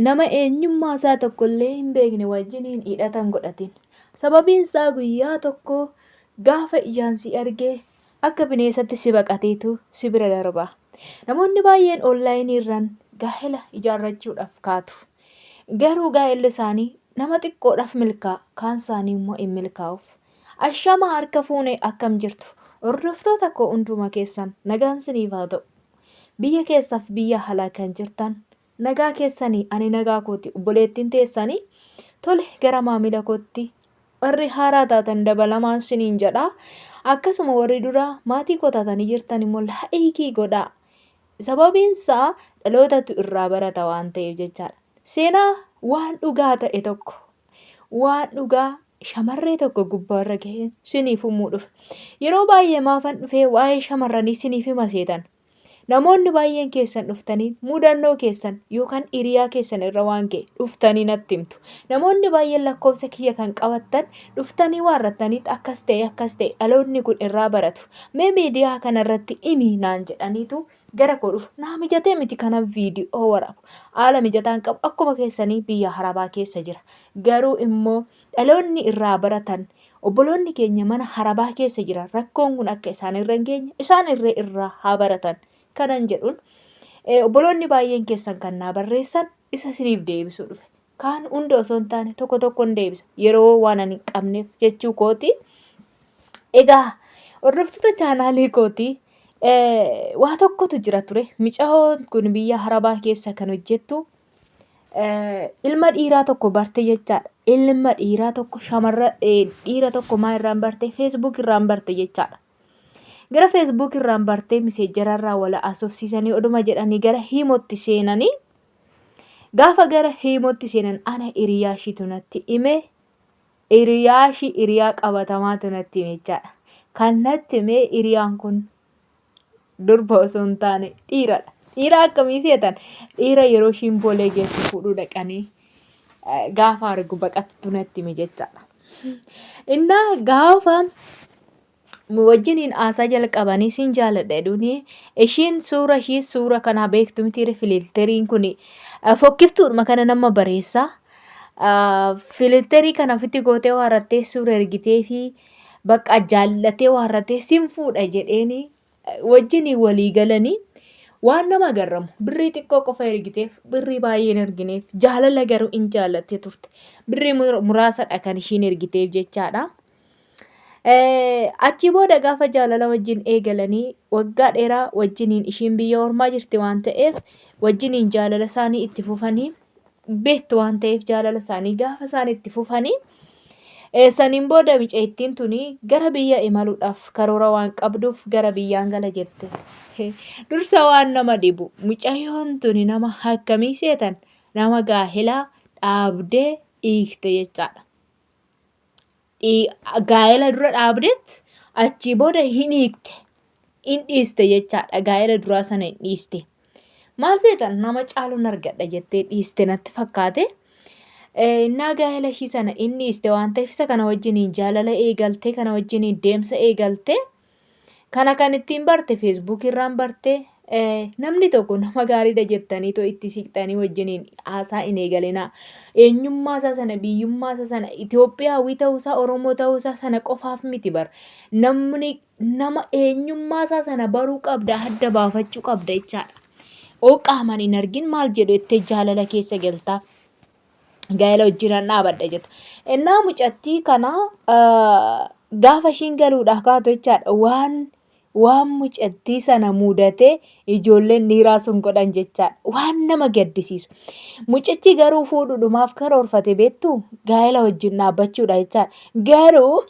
Nama eenyummaa isaa tokkollee hin beekne wajjiniin hidhata hin godhatin. Sababiin isaa guyyaa tokko gaafa ijaan si arge akka bineensatti si baqateetu si bira darba. Namoonni baay'een onlaayinii irraan gaa'ela ijaarrachuudhaaf kaatu. Garuu gaa'elli isaanii nama xiqqoodhaaf milkaa'a, kaan isaanii immoo hin milkaa'uuf. Ashamaa harka fuune akkam jirtu? Hordoftoota koo hunduma keessan nagaan siniif haa ta'u. Biyya keessaaf biyya alaa kan jirtan Nagaa keessanii ani nagaa kooti obboleettiin teessanii tole gara maamila kootti warri haaraa taatan dabalamaan siniin jedha akkasuma warri duraa maatii koo taatanii jirtan immoo laayikii godhaa sababiin isaa dhalootatu irraa barata waan ta'eef jechaadha seenaa waan dhugaa ta'e tokko waan dhugaa shamarree tokko gubbaarra ga'e siniif himuu dhufe yeroo baay'ee maafan dhufee waa'ee shamarranii siniif hima seetan Namoonni baay'een keessan dhuftanii mudannoo keessan yookaan hiriyaa keessan irra waan ga'e dhuftanii natti himtu. Namoonni baay'een lakkoofsa kiyya kan qabattan dhuftanii waarrattaniit akkas ta'e akkas ta'e dhaloonni kun irraa baratu. Mee miidiyaa kanarratti himi naan jedhaniitu gara koo dhufu. Naa mijatee miti kanan viidiyoo waraabu. Haala mijataan qabu akkuma keessanii biyya harabaa keessa jira. Garuu immoo dhaloonni irraa baratan Obboloonni keenya mana harabaa keessa jiran rakkoon kun akka isaan irra hin geenye isaan irree irraa haa baratan kanan jedhuun obboloonni baay'een keessan kan naa barreessan isa isiniif deebisuu dhufe. Kaan hunda osoo hin taane tokko tokkon deebisa yeroo waan ani hin qabneef jechuu kooti. Egaa hordoftoota chaanaalii kooti waa tokkotu jira ture. Micayoon kun biyya harabaa keessa kan hojjettu ilma dhiiraa tokko barte jechaadha. Ilma dhiiraa tokko shamarra dhiira tokko maa irraan barte Facebook irraan barte jechaadha. Gara Facebook irraan bartee miseejjara irraa wal haasofsiisanii oduma jedhanii gara hiimotti seenanii gaafa gara hiimotti seenan ana hiriyaa ishiitu natti hime hiriyaa ishii hiriyaa qabatamaatu natti hime jechaadha. Kan natti hime hiriyaan kun durba osoo hin taane dhiiradha. Dhiira akkamii seetan? Dhiira yeroo ishiin boolee geessu fuudhuu dhaqanii gaafa argu baqattu natti hime jechaadha. Innaa gaafa wajjiniin haasaa jalqabanii sin jaaladha jedhuuni ishiin suura ishii suura kanaa beektu miti fililteriin kun fokkiftuudhuma kana nama bareessa. Fililterii kana ofitti gootee waarrattee suura ergitee fi bakka jaallatee waarratee sin fuudha jedheeni wajjin walii galanii waan nama garramu birrii xiqqoo qofa ergiteef birrii baay'ee hin ergineef jaalala garuu in jaallattee turte birrii muraasadha kan ishiin ergiteef jechaadha. Achii booda gaafa jaalala wajjin eegalanii waggaa dheeraa wajjiniin ishiin biyya ormaa jirti waan ta'eef wajjiniin jaalala isaanii itti fufanii beektu waan ta'eef jaalala isaanii gaafa isaan itti fufanii saniin booda micayittiin tuni gara biyya imaluudhaaf karoora waan qabduuf gara biyyaan gala jette. Dursa waan nama dhibu mucayyoon tuni nama akkamii seetan nama gaahilaa dhaabdee dhiikte jechaadha. Gaa'ela dura dhaabdeet achii booda hin hiikte hin dhiiste jechaadha gaa'ela duraa sana hin dhiiste. Maal seetan nama caaluun argadha jettee dhiiste natti fakkaate. Innaa gaa'ela ishii sana hin dhiiste waan ta'eef isa kana wajjiniin jaalala eegaltee kana wajjiniin deemsa eegaltee Kana kan ittiin barte feesbuukii irraan barte namni tokko nama gaariidha jettanii too itti siqxanii wajjiniin haasaa hin eegalinaa. Eenyummaa isaa sana biyyummaa isaa sana Itoophiyaawii ta'uu isaa Oromoo ta'uu isaa sana qofaaf miti bar. Namni nama eenyummaa isaa sana baruu qabda adda baafachuu qabda jechaadha. Oo qaamaan hin argin maal jedhu jettee jaalala keessa galtaaf. Gaa'ela wajjinan dhaabadha jetta. Innaa mucattii kana gaafa ishiin galuudhaaf kaatu jechaadha waan waan mucattii sana mudatee ijoolleen dhiiraa sun godhan jechaadha. Waan nama gaddisiisu. Mucichi garuu fuudhuudhumaaf karoorfate beektu gaa'ela wajjin dhaabbachuudha jechaadha. Garuu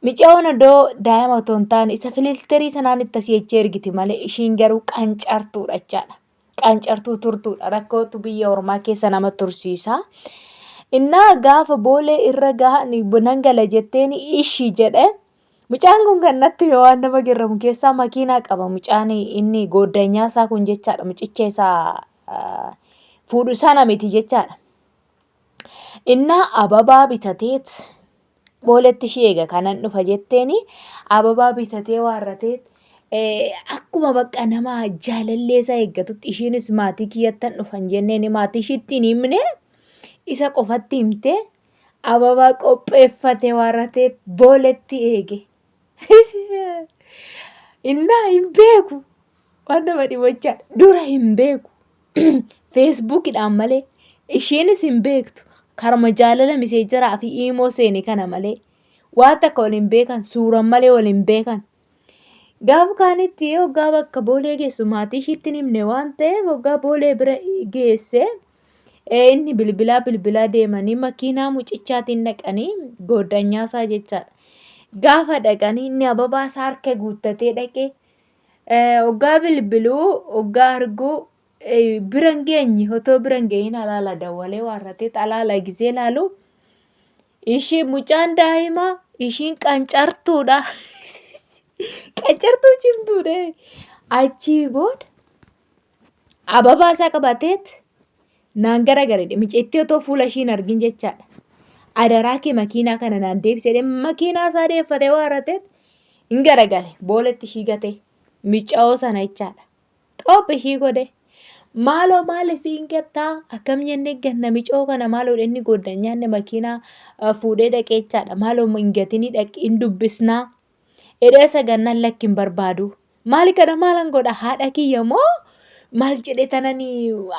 micayoon odoo daa'ima otoo hin taane isa fililterii sanaan itti asii achi ergiti malee ishiin garuu qancartuudha jechaadha. Qancartuu turtuudha. Rakkootu biyya ormaa keessa nama tursiisa. Innaa gaafa boolee irra gahan nan gala jetteen ishi jedhe. Mucaan kun kan natti hime waan nama garramu keessaa makiinaa qaba. Mucaan inni gooddanyaa isaa kun jechaadha. Mucicha isaa fuudhu sana miti jechaadha. Innaa ababaa bitateet booletti ishii eega kanan dhufa jetteeni ababaa bitatee waarrateet Akkuma bakka nama jaalallee isaa eeggatutti ishiinis maatii kiyyattan dhufan jenneen maatii ishiitti hin himne isa qofatti himte ababaa qopheeffate waarratee booletti eege. Innaa hin beeku. Waan nama dhibochaa dura hin beeku. Feesbuukidhaan malee ishiinis hin beektu. Karuma jaalala miseejaraa fi iimoo seene kana malee. Waa takka wal hin beekan suuran malee wal hin beekan. Gaafa kaanitti hoggaa bakka boolee geessu maatii ishiitti hin himne waan ta'eef hoggaa boolee bira geesse inni bilbilaa bilbilaa deemanii makiinaa mucichaatiin dhaqanii gooddanyaa isaa jechaadha. Gaafa dhaqanii inni ababaa isaa harka guuttatee dhaqee hoggaa bilbiluu hoggaa arguu bira hin geenye otoo bira hin ga'iin alaala dawwalee waarratee alaala gisee laalu ishii mucaan daa'imaa ishiin qancartuudha. Qancartuu cimtuudha. Achii booda ababaa isaa qabateet naan garagaredhe micettii otoo fuula ishii hin argin jechaadha. Adaraa kee makiinaa kana naan deebisi jedhee makiinaa isaa deeffatee waarrateet hin garagale booletti ishii gatee mica'oo sana jechaadha. Xooph ishii godhe. Maaloo maaliif hin gattaa akkam jennee ganna micoo kana maaloo inni goddan nyaanne makiinaa fuudhee dhaqee jechaadha. Maaloo hin gatinii dhaqi hin dubbisnaa. Edhee isa gannaan lakki hin barbaadu. Maali kana maalan godha haadha kiyya moo maal jedhee tanan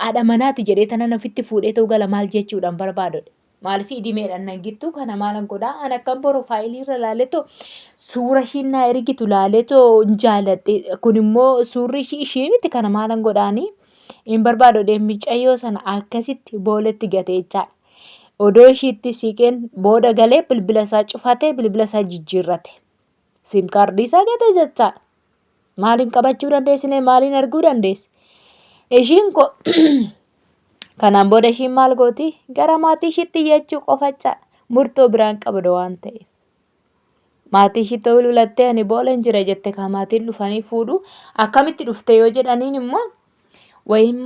haadha manaati jedhee tanan ofitti fuudhee ta'uu gala maal jechuudhaan barbaadu. Maaliif idimeedhaan nan gittu kana maalan godha an akkam porofaayilii irra laaleetoo suura ishiin naa ergitu laaleetoo hin jaaladhe kun immoo suurri ishii ishii miti kana maalan godhaanii hin barbaadu jedhee micayyoo sana akkasitti booletti gate jechaadha. Odoo ishiitti siiqeen booda galee bilbila isaa cufatee bilbila isaa jijjiirrate. Siim kaardii isaa gate jechaadha. Maaliin qabachuu dandeessine maaliin arguu dandeesse? Ishiin ko kanaan booda ishiin maal gooti? Gara maatii ishiitti iyyachuu qofa murtoo biraan qabdu waan ta'eef. Maatii ishiitti bilbilattee ani booleen jira jette kan maatiin dhufanii fuudhu akkamitti dhufte yoo jedhaniin immoo wayim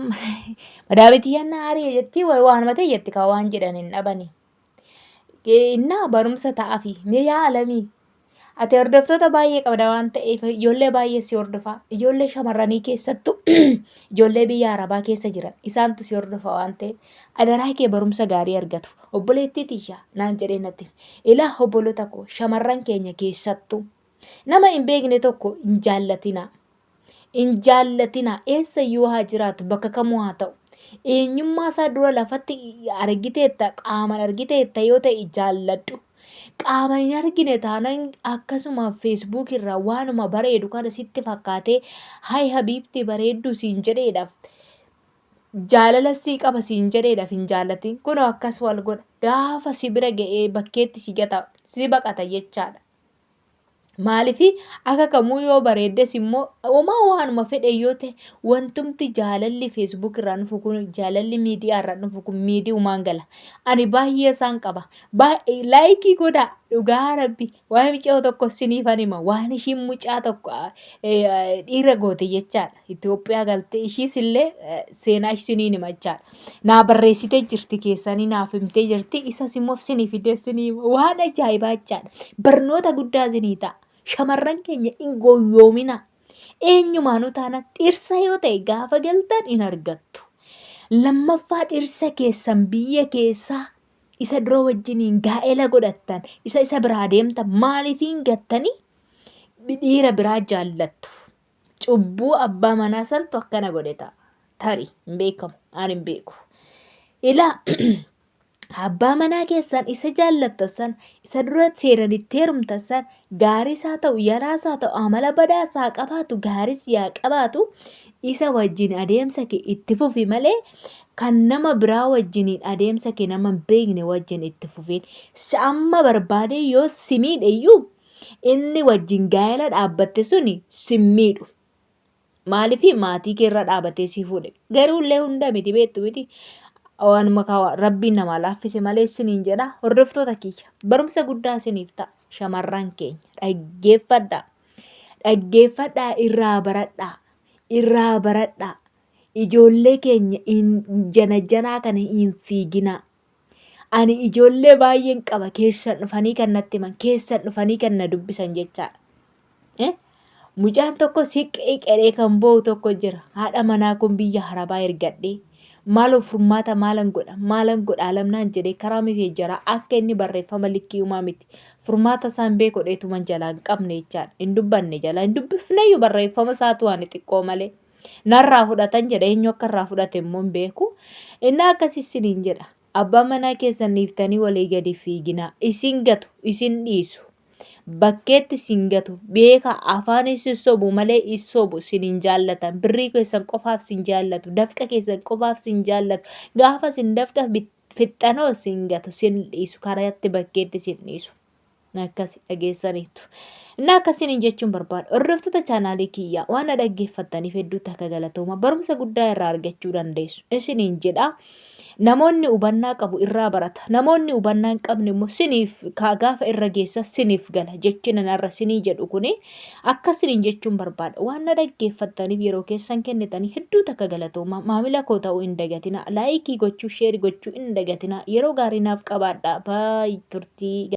madaamitii yanna ari'e jettii wayi waanuma ta'e jetti kan waan jedhan hin dhabani. Innaa barumsa ta'afi mee yaa alamii ati hordoftoota baay'ee qabda waan ta'eef ijoollee baay'ee si hordofa ijoollee shamarranii keessattuu ijoollee biyya arabaa keessa jiran isaantu si hordofa waan ta'eef adaraa kee barumsa gaarii argatu obboleettii tiyya naan jedhee natti hime. Ilaa obbolota koo shamarran keenya keessattuu nama hin beekne tokko hin jaallatinaa. Hin jaallatinaa. Eessayyuu haa jiraatu, bakka kamuu haa ta'u. Eenyummaa isaa dura lafatti argiteetta, qaamaan argiteetta yoo ta'e jaalladhu. Qaamaan hin argine taanaan akkasuma feesbuuk irraa waanuma bareedu kana sitti fakkaatee hay habiibtii bareedduu siin jedheedhaaf jaalala sii qaba siin jedheedhaaf hin jaallatin. Kunoo akkas wal godha. Gaafa si bira ga'ee bakkeetti si gata si baqata jechaadha. Maaliif akka kamuu yoo bareeddes immoo homaa waanuma fedhe yoo ta'e wantumti jaalalli feesbuuk irraa dhufu kun jaalalli miidiyaa irraa dhufu kun miidiyumaan gala. Ani baay'ee isaan qaba. Laayikii godhaa dhugaa rabbi waa'ee mucaa tokko siniifan hima waan ishiin mucaa tokko dhiira goote jechaadha. Itoophiyaa galtee ishiis illee seenaa isiniin hima jechaadha. Naa barreessitee jirti keessanii naaf himtee jirti isas immoo isinii fidee isinii hima. Waan ajaa'ibaa jechaadha. Barnoota guddaa isinii ta'a. Shamarran keenya hin goyyoominaa. Eenyumaanuu taanaan dhirsa yoo ta'e gaafa galtan hin argattu. Lammaffaa dhirsa keessan biyya keessaa isa dura wajjiniin gaa'ela godhattan isa isa biraa deemtan maaliif hin gattanii dhiira biraa jaallattu. Cubbuu abbaa manaa santu akkana godhe ta'a. Tarii hin beekamu. Ani hin beeku. Ilaa abbaa manaa keessan isa jaallattan san isa dura seeran itti heerumtan san gaariis haa ta'u yaraas haa ta'u amala badaas haa qabaatu gaaris yaa qabaatu isa wajjin adeemsa kee itti fufi malee kan nama biraa wajjiniin adeemsa kee nama hin beekne wajjin itti fufiin. Si amma barbaadee yoo si miidhe iyyuu Inni wajjin gaa'ela dhaabbatte suni sin miidhu. Maaliif maatii kee irra dhaabatee si fuudhe. Garuu illee hunda miti beektu miti. Waanuma kaa rabbiin namaa laaffise malee isiniin jedha. Hordoftoota kiyya barumsa guddaa isiniif ta'a. Shamarran keenya dhaggeeffadhaa. Dhaggeeffadhaa irraa baradhaa. Irraa baradhaa. Ijoollee keenya hin janajjanaa kana hin fiiginaa. Ani ijoollee baay'een qaba keessan dhufanii kan natti himan keessan dhufanii kan na dubbisan jechaadha. Eh? Mucaan tokko siqqee qeree kan boo'u tokko jira. Haadha manaa kun biyya harabaa ergadhee maaloo furmaata maalan godha maalan godha alamnaan jedhee karaa miseejjaraa akka inni barreeffama likkii uumaa miti. Furmaata isaan beeku dheetuman jalaa hin qabne jechaadha. Hin dubbanne jalaa hin dubbifneyyuu barreeffama isaatu ani xiqqoo malee. Narraa fudhatan jedha eenyu akka irraa fudhate immoo hin beeku. Inni akkas isiniin jedha. Abbaa manaa keessan dhiiftanii walii gadi fiiginaa. Isin gatu, isin dhiisu. Bakkeetti isin gatu. Beekaa afaan isin sobu malee isin sobu isin hin jaallatan. Birrii keessan qofaaf isin jaallatu. Dafqa keessan qofaaf isin jaallatu. Gaafa isin dafqa fixxanoo isin gatu, isin dhiisu. Karaatti bakkeetti isin dhiisu. Akkasi dhageessaniittu. Innaa akkasiin jechuun barbaada. Hordoftoota chaanaalii kiyyaa waan na dhaggeeffattaniif hedduu takka galatooma. Barumsa guddaa irraa argachuu dandeessu. Isiniin jedha. Namoonni hubannaa qabu irraa barata. Namoonni hubannaa hin qabne immoo siniif gaafa irra geessa siniif gala. Jechi nan irra sinii jedhu kuni akkasiniin jechuun barbaada. Waan na dhaggeeffattaniif yeroo keessan kennitanii hedduu takka galatooma. Maamila koo ta'uu hin dagatina. Laayikii gochuu, sheerii gochuu hin dagatina. Yeroo gaarii naaf qabaadha. Baay turtii.